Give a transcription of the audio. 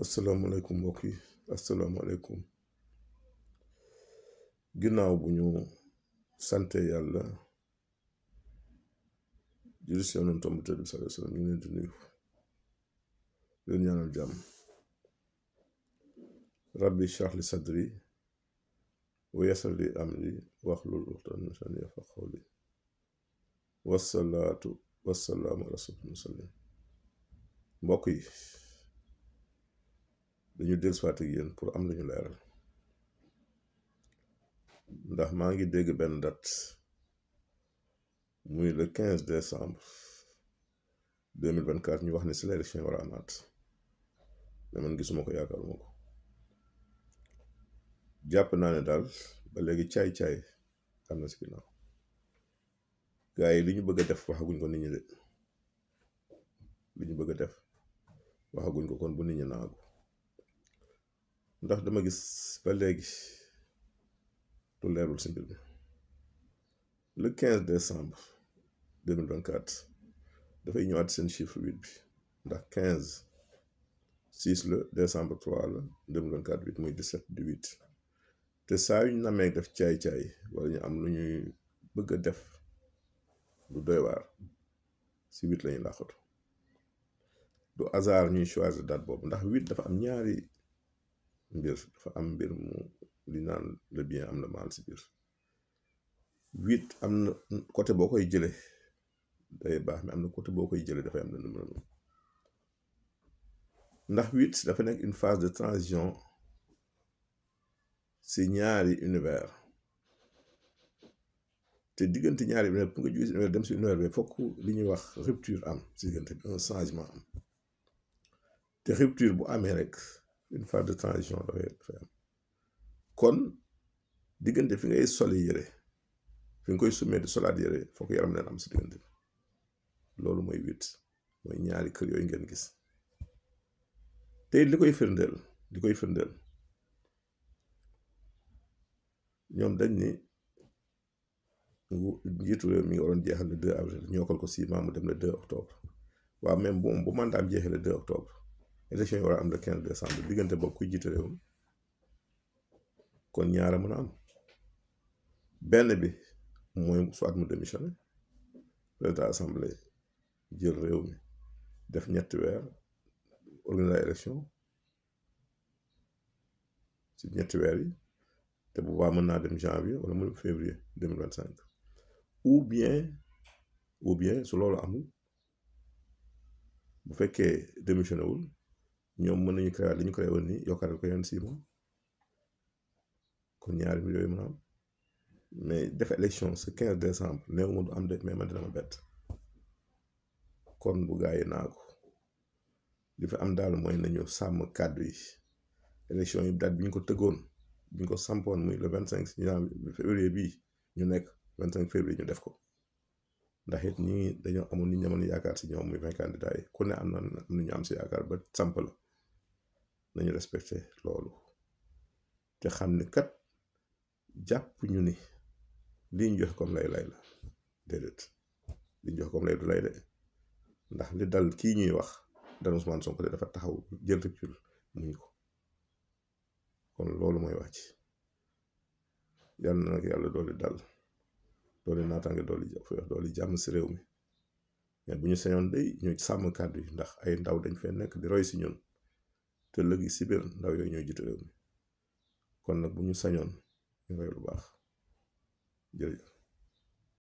asalaamaaleykum mbokk yi asalaamaaleykum ginnaaw bu ñu sante yàlla julli si yonent bi sallallahu alayhi wa sallam ñu ngi leen di nuyu leen ñaanal jàmm rabbi shrah li sadri wa yassir li amri wahlul uqdatan min lisani yafqahu qawli wassalaatu wassalaamu ala rasulil mursalin mbokk yi dañu dellusiwaat ak yéen pour am lañu leeral ndax maa ngi dégg benn date muy le 15 décembre 2024 ñu wax ne si la élection yi war a amaat mais man gisuma ko yaakaaruma ko jàpp naa ne daal ba léegi caay-caay am na si ginnaaw gars yi li ñu bëgg a def waxaguñ ko nit ñi de li ñu bëgg a def waxaguñ ko kon bu nit ñi naagu ndax dama gis ba léegi lu leerul si mbir mi le 15 décembre 2024 dafay ñëwaat seen chiffre 8 bi ndax 15 6 la décembre 3 la 2024 8 muy 17 du 8 te saa yu ñu namee def caay-caay wala ñu am lu ñuy bëgg a def lu doy waar si 8 la ñuy làqatu du hasard ñuy choisir date boobu ndax 8 dafa am ñaari mbir dafa am mbir mu li naan le bien am na mal si biir 8 am na côté boo koy jële day baax mais am na côté boo koy jële dafay am na numéro ndax 8 dafa nekk une phase de transition si ñaari univers te diggante ñaari univers pour nga jóge si univers dem si univers bi fokk li ñuy wax rupture am si diggante bi un changement am te rupture bu amee rek une phase de transition dafay am kon diggante fi ngay soli yére fi nga koy summee di solaat yére fokk yaram leen am si diggante bi loolu mooy 8 mooy ñaari kër yooyu ngeen gis te li koy firndeel ñoom dañ ni njiitu réew mi ngi waroon jeexal le 2 avril ñu yokkal ko 6 mois mu dem le 2 octobre waaw même bu mandaam jeexee le 2 octobre élection yi war a am le 15 décembre diggante boobu kuy jiite réew mi kon ñaara mën a am benn bi mooy soit mu démissionné président assemblée jël réew mi def ñetti weer organiser élection si ñetti weer yi te bu baax mën naa dem janvier wala mu février 2025 ou bien su loolu amul bu fekkee démissionné wul ñoom mën nañu créer li ñu créé woon nii yokkaat ko yenn 6 mois kon ñaari mbir yooyu mën a am mais def élection ce 15 décembre néew ma du am de mais man dina ma bett kon bu gaa yi naa ko li fi am daal mooy nañu sàmm kàddu yi élection yi date bi ñu ko tëggoon bi ñu ko sampoon muy le 25 janvier février bii ñu nekk 25 février ñu def ko ndax it ñii dañoo amoon nit ñi amoon yaakaar si ñoom muy 20 candidats yi ku ne am na ñu am si yaakaar ba samp la nañu respecté loolu te xam ni kat jàpp ñu ni lii ñu joxe comme lay la déedéet li ñu joxe comme lay du lay de ndax li dal kii ñuy wax dal Ousmane Sonko de dafa taxaw jël recul muñ ko kon loolu mooy wax ci yàlla na nag yàlla dooli dal dooli naataange dooli jàmm si réew mi mais bu ñu sañoon day ñu sàmm kàddu yi ndax ay ndaw dañ fee nekk di roy si ñun te léegi si biir ndaw yooyu ñooy jiite réew mi kon nag bu ñu sañoon ñu roy lu baax jërëjëf